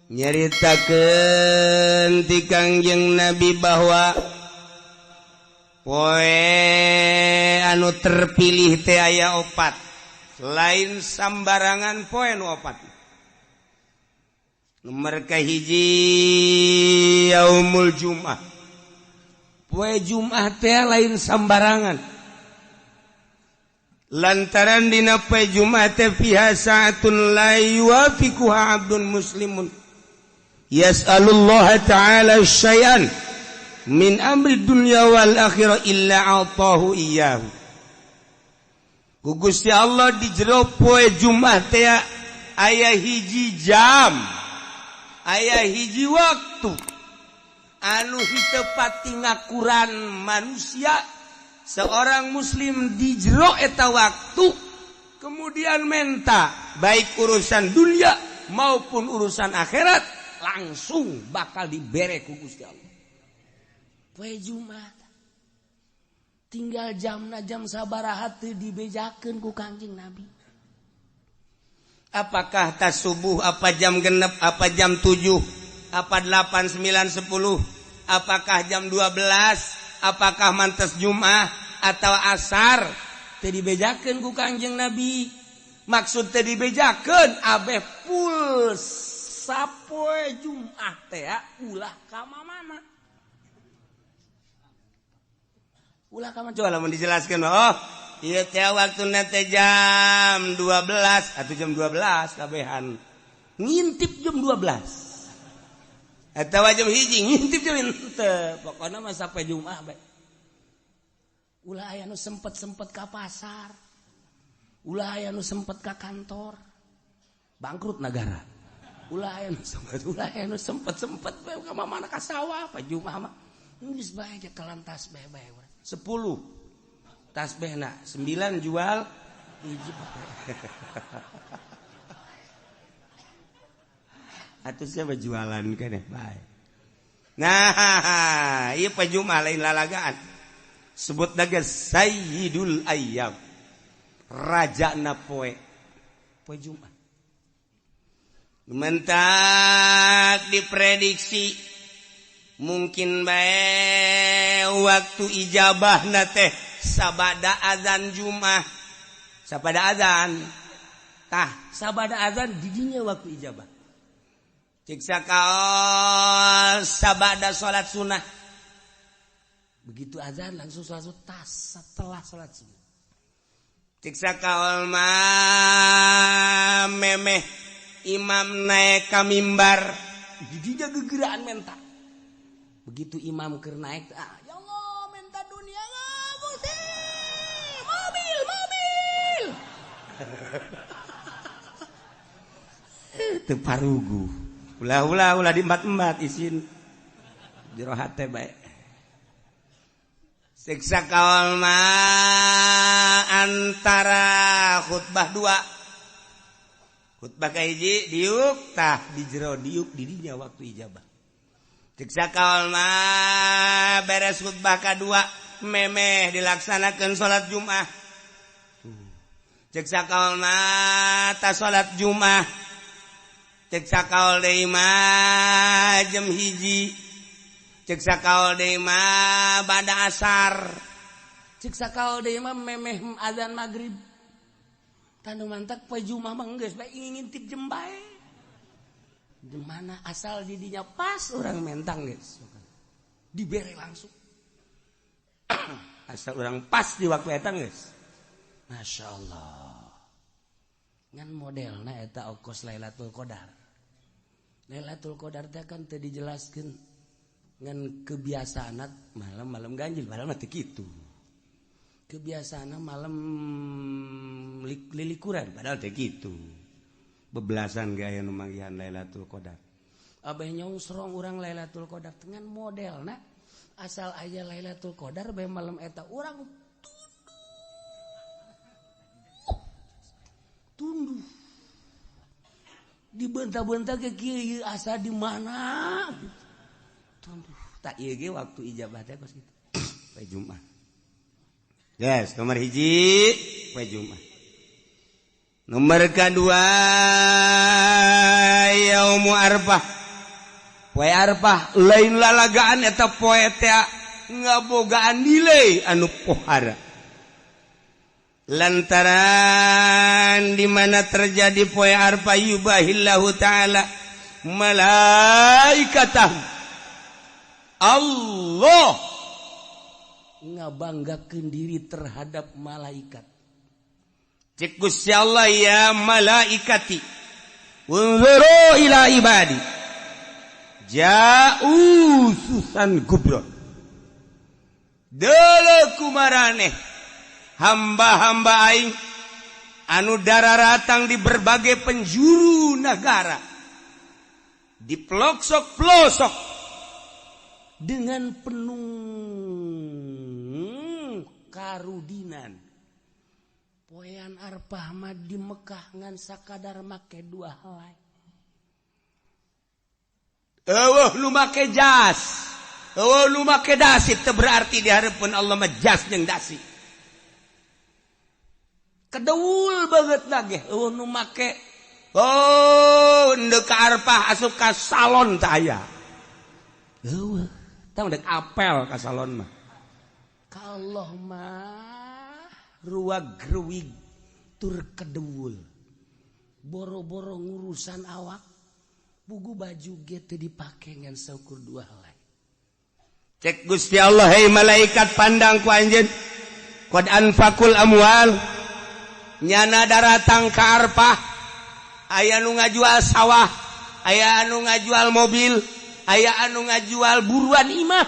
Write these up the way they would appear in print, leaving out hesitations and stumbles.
Nyaritakeun ti Kangjeng Nabi bahwa poe anu terpilih teh aya opat, lain sambarangan poe nu opat. Nomor kahiji yaumul Jum'ah. Poe Jum'ah teh lain sambarangan. Lantaran dina poe Jum'ah teh fiha sa'atun la yuwafiquha 'abdun muslimun yas'alullah ta'ala syai'an min amri dunya wal akhirah illa 'atahu iyyahu. Ku Gusti Allah di jero poe Jumat teh aya hiji jam, aya hiji waktu anu henteu pati ngakuran manusia seorang muslim di jero eta waktu kemudian menta baik urusan dunia maupun urusan akhirat langsung bakal dibere ku Gusti Allah. Poe Jumat tinggal jamna jam sabaraha teu dibejakeun ku Kangjeng Nabi. Apakah tas subuh, apa jam genep, apa jam 7, apa 8, 9, 10, apakah jam 12, apakah mantes Jumat atau asar, teu dibejakeun ku Kangjeng Nabi. Maksud teu dibejakeun abeh full sapoe Jumat teh ulah ka mana? Ulah ka mana? Coba lamun dijelaskeun, oh ieu teh waktuna teh jam 12 atau jam 12 kabehan. Ngintip jam 12. Atawa jam 1 ngintip jam henteu. Pokona mah sapoe Jumat bae. Ulah aya nu sempet-sempet ka pasar. Ulah aya nu sempet ka kantor. Bangkrut negara. Ulah aya nu sempet, ulah aya nu sempet-sempet bae ka mana ka sawah pa Jumat mah. Geus bae jekelan tasbih bae urang. 10 tasbihna, 9 jual hiji. Atuh siapa jualan keneh bae. Nah, ieu pa Jumat lain lalagaan. Sebut naga Sayyidul Ayyam. Rajana poe. Poe Jumat. Mentak diprediksi mungkin bae waktu ijabah na teh sabada azan Jumat, sabada azan tah sabada azan didinya waktu ijabah. Cik sakaol sabada salat sunnah, begitu azan langsung salat tas setelah salat sunnah. Cik sakaol mah memeh imam naik ka mimbar didinya gegeraan menta. Begitu imam keur naik, ah ya Allah menta dunia Gusti, mobil mobil. Teu parugu. Ulah ulah ulah diembat-embat isin jero hate bae. Siksa kaol mah antara khutbah dua. Khutbah kahiji diuk tah di jero diuk didinya waktu ijabah. Siksa kaol mah beres khutbah kadua memeh dilaksanakeun salat Jumat. Siksa kaol mah ta salat Jumat. Cek sakaol deui mah jam 1. Cek sakaol deui mah bada asar. Cek sakaol deui mah memeh azan magrib. Tanu mantak poe Jumat mah geus bae ngintip jem bae. Di mana asal didinya pas orang mentang geus. Dibere langsung. Asal orang pas di waktu eta geus. Masya Allah. Ngan modelna eta okos Lailatul Qadar. Lailatul Qadar teh kan teu dijelaskeun ngan kebiasaan malam-malam ganjil, malam teh kitu. Kebiasaan malam lilikuran padahal teh kitu. Bebelasan gaya nu manggihan Lailatul Qadar. Abeh nyongsrong urang Lailatul Qadar dengan modelna asal aya Lailatul Qadar bae malam eta urang tunduh. Dibentah-bentah ke kieu asa di mana tunduh. Tak ieu ge waktu ijabah teh kos kitu. Poe Jumat. Yes, nomor 1 poe Jumat. Nomor kedua yaumu Arfah. Poe Arfah lain lalagaan eta poe teh ngabogaan nilai anu pohara. Lantaran di mana terjadi poe Arfah yubahillahu ta'ala malaikatah, Allah ngabanggakeun diri terhadap malaikat. Cek Gusti Allah, ya malaikati unzuru ila ibadi ja'u susan gubron. Deuleu kumaraneh hamba-hamba aing anu dararatang di berbagai penjuru negara, di pelosok-pelosok, dengan penuh karudinan. Poean Arfah mah di Mekah ngan sakadar make dua helai. Eueuh nu make jas, eueuh nu make dasi, teu berarti di hareupeun Allah mah jas jeung dasi. Kedeul banget lagi eueuh nu make. Oh, ndek ka Arfah asup ka salon teh aya. Eueuh, tah ndek apel ka salon mah. Ka Allah mah ruag ruwig tur kedeul. Boro-boro ngurusan awak, bugu baju ge teu dipake ngan saukur dua helai. Cek Gusti Allah, hei malaikat, pandang ku anjeun. Qad anfaqul amwal, nyana daratang ka Arfah, aya anu ngajual sawah, aya anu ngajual mobil, aya anu ngajual buruan imah,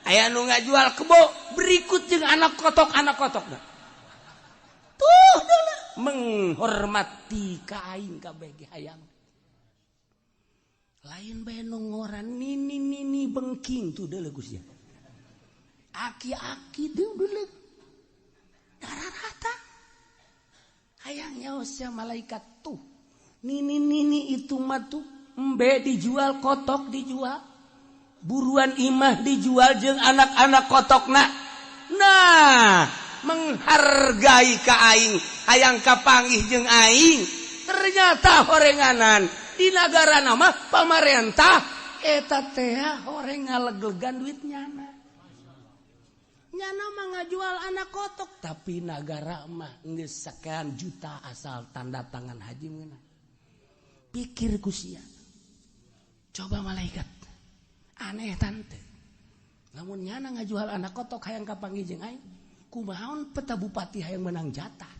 aya anu ngajual kebo, berikut jeung anak kotok, anak kotok tuh dulu menghormati ka aing kabeh ge hayang. Lain bae nu ngoran nini nini bengking tuh deuleu Gusti. Aki-aki deuleu dararata hayang nyaos malaikat tuh nini nini itu mah tuh embe dijual, kotok dijual, buruan imah dijual jeung anak-anak kotokna. Nah, menghargai ka aing, hayang kapanggih jeung aing. Ternyata horenganan di nagara nama pamarentah eta teh horeng ngaleglegan duit nyana. Nyana mah ngajual anak kotok, tapi nagara mah geus sekian juta asal tanda tangan haji meunang. Pikir ku sia. Coba malaikat. Aneh tante. Lamun nyana ngajual anak kotok hayang kapanggih jeung aing, kumahaon peta bupati hayang menang jatah.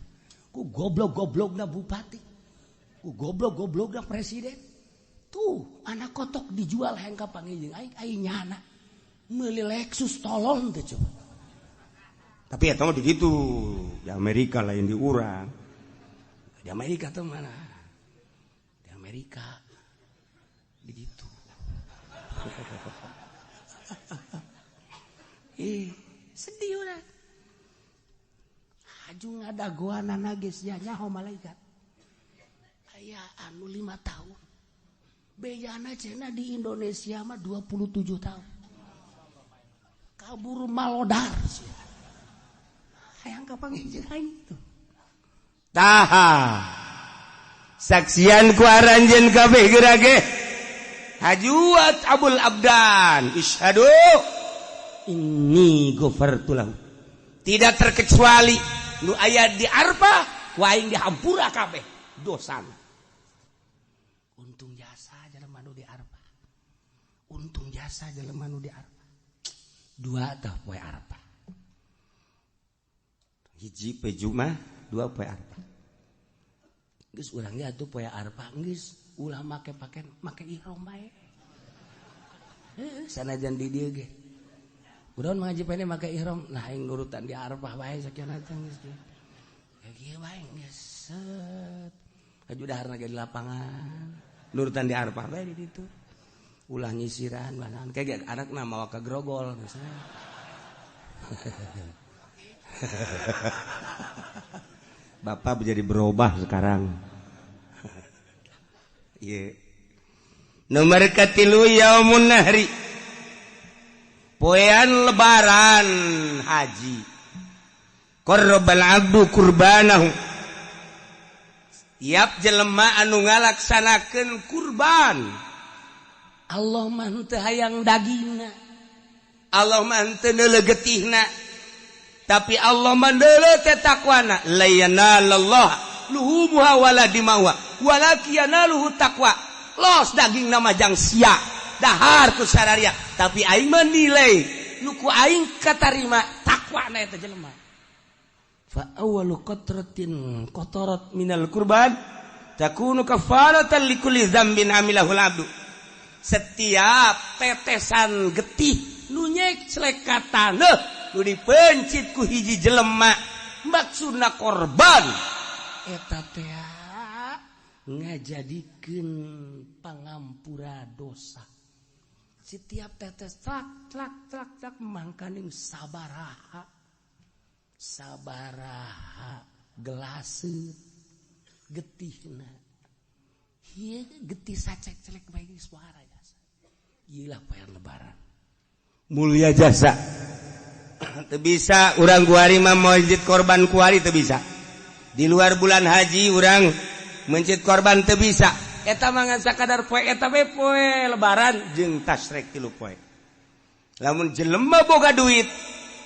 Ku goblok-goblokna bupati. Ku goblok-goblokna presiden. Tuh, anak kotok dijual hayang kapanggih jeung aing, aing nyana meuli Lexus tolong teh coba. Tapi eta mah di ditu, di Amerika lain di urang. Di Amerika tuh mana? Di Amerika. Di ditu. Ih, sedih urang. Haju ngadagoanana geus nya nyaho malaikat. Aya anu 5 tahun. Bejana cenah di Indonesia mah 27 tahun. Kabur malodar sia. Hayang kapanggih jeung aing tuh. Taha. Saksian ku aranjeun kabeh geura ge. Hajuat Abul Abdan, isyhadu inni ghafartu lahu. Tidak terkecuali nu aya di Arfah ku aing dihampura kabeh dosana. Untung jasa jelema nu di Arfah. Untung jasa jelema nu di Arfah. Dua tah poe Arfah. Hiji poe Jumat, dua poe Arfah. Geus urang ge atuh poe Arfah geus ulah make pakaian, make ihram bae. Heuh, sanajan di dieu ge. Urang ngaji pene make ihram, nah aing nurutan di Arfah bae sakieu teh geus kieu. Ya kieu bae geus set. Haju daharna ge di lapangan. Nurutan di Arfah bae di ditu. Ulah nyisiran banahan kayak anakna mawa ka grogol misalnya. Bapak menjadi berubah sekarang. Yeah. Nomor katilu yaumun nahri, poean lebaran haji. Qarrabal abdu kurbanahu, tiap jelema anu ngalaksanakeun kurban Allah mah henteu hayang dagingna, Allah mah henteu neuleuh getihna, tapi Allah mah neuleuh teh takwana. La yanalallah luhumuha wala dimawa walakin yanaluhu taqwa. Los daging nama jang sia dahar ku sararia, tapi aing menilai nu ku aing katarima takwana eta jelema. Fa awwalu qatratin qatarat minal kurban takunu kafaratan likulli dzambin amilahul abdu. Setiap tetesan getih nu nyeclek ka taneuh nu dipencit ku hiji jelema maksudna korban eta teh ngajadikeun pangampura dosa. Setiap tetes tlak tlak tlak tlak mangkaning sabaraha sabaraha gelaseut getihna. Ieu getih sacek-celek bae geus suara jasa. Ieu lah poe lebaran. Mulia jasa. Teu bisa urang kuari mah mencit korban kuari teu bisa. Di luar bulan haji urang mencit korban teu bisa. Eta mah ngan sakadar poe eta we poe lebaran jeung tasrek 3 poe. Lamun jelema boga duit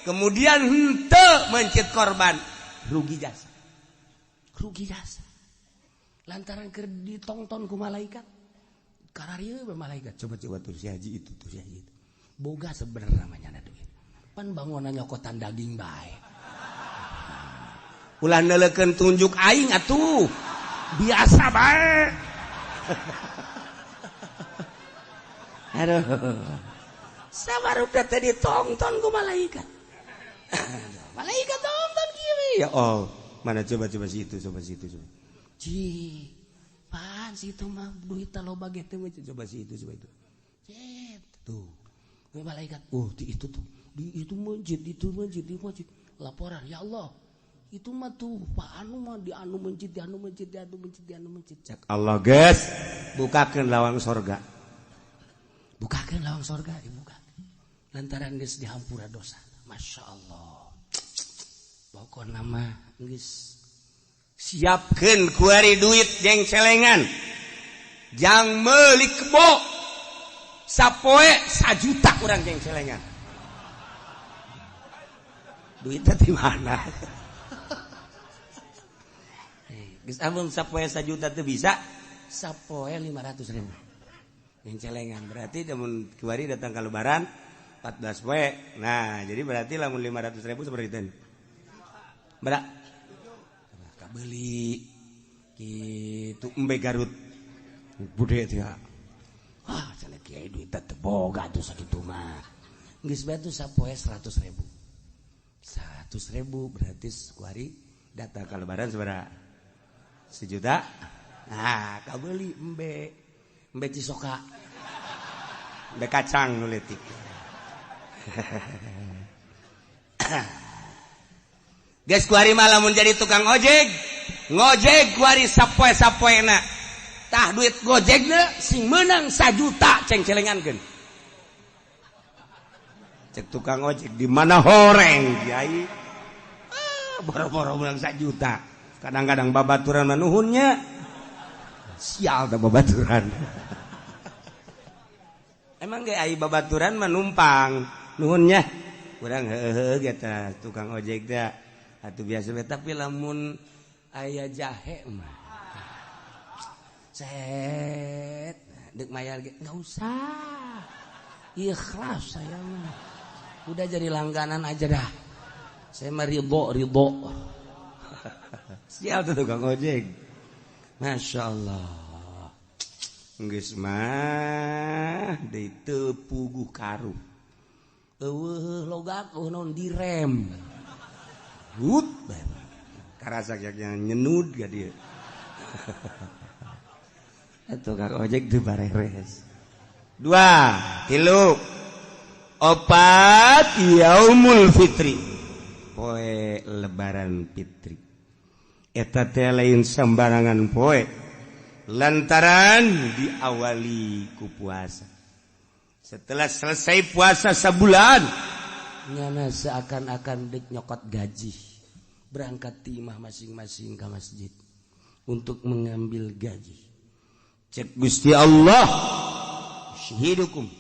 kemudian henteu mencit korban, rugi jasa. Rugi jasa. Lantaran keur ditongton ku malaikat. Kararieu we malaikat, coba-coba tuh si haji itu, tuh si haji itu. Boga sebenarnya namanya duit. Pan bangunan nyokotan daging bae. Ulah neuleukeun tunjuk aing atuh. Biasa bae. Aduh. Sabaruda teh ditongton ku malaikat. Malaikat tonton kieu. Ya oh, mana coba-coba si itu, coba si itu, coba. Ci, pan si itu mah duit loba ge teh, coba si itu, coba itu. Cep, tuh. Malaikat, oh di itu tuh, di itu mencit, itu mencit, di mencit. Laporan, ya Allah, itu mah tuh Pak anu mah di anu mencit, di anu mencit, di anu mencit, di anu mencit. Cak Allah guys, bukakeun lawang sorga. Bukakeun lawang sorga, dibuka. Lantaran geus dihampura dosa. Masya Allah. Pokona mah geus siapkeun kuari duit jeung celengan. Jang meuli kebo. Sapoe 1 juta urang jeung celengan. Duitnya di mana? Geus amun sapoe 1 juta teu bisa, sapoe 500.000. Yang celengan berarti lamun kuari datang ke lebaran 14 poe. Nah, jadi berarti lamun 500.000 seperti itu. Berak. Kabeli gitu embe Garut. Bude teh. Ah, cenah kiai duit teh boga tuh sakitu mah. Geus bae tuh sapoe 100.000. 100.000 berarti kuari datang ke lebaran sabaraha? 1 juta. Nah, kabeli embe. Embe Cisoka. Embe kacang nu leutik. Geus kuari mah lamun jadi tukang ojek, ngojek kuari sapoe-sapoena. Tah duit gojekna sing meunang 1 juta ceng-celengankeun. Cek tukang ojek di mana horeng kiai. Ah, boro-boro meunang 1 juta. Kadang-kadang babaturan manuhunnya. Sial tah babaturan. Emang ge ai babaturan mah numpang nuhunnya. Urang heuheuh ge tah tukang ojek teh. Atuh biasa we, tapi lamun aya jahe mah set deuk mayar ge enggak usah. Ikhlas saya mah. Udah jadi langganan aja dah. Saya mah ridho ridho. Sial tuh tukang ojek. Masya Allah. Geus mah deui teu puguh karuh. Eueuh logat eueuh naon direm. Hut karasa yang nyenud ga dia. Tukang ojek teu bareres. 2, 3, 4 yaumul fitri. Poe lebaran fitri. Eta teh lain sembarangan poe. Lantaran diawali ku puasa. Setelah selesai puasa sebulan, nyana seakan-akan dek nyokot gaji. Berangkat timah masing-masing ke masjid untuk mengambil gaji. Cek Gusti Allah, Ushidukum.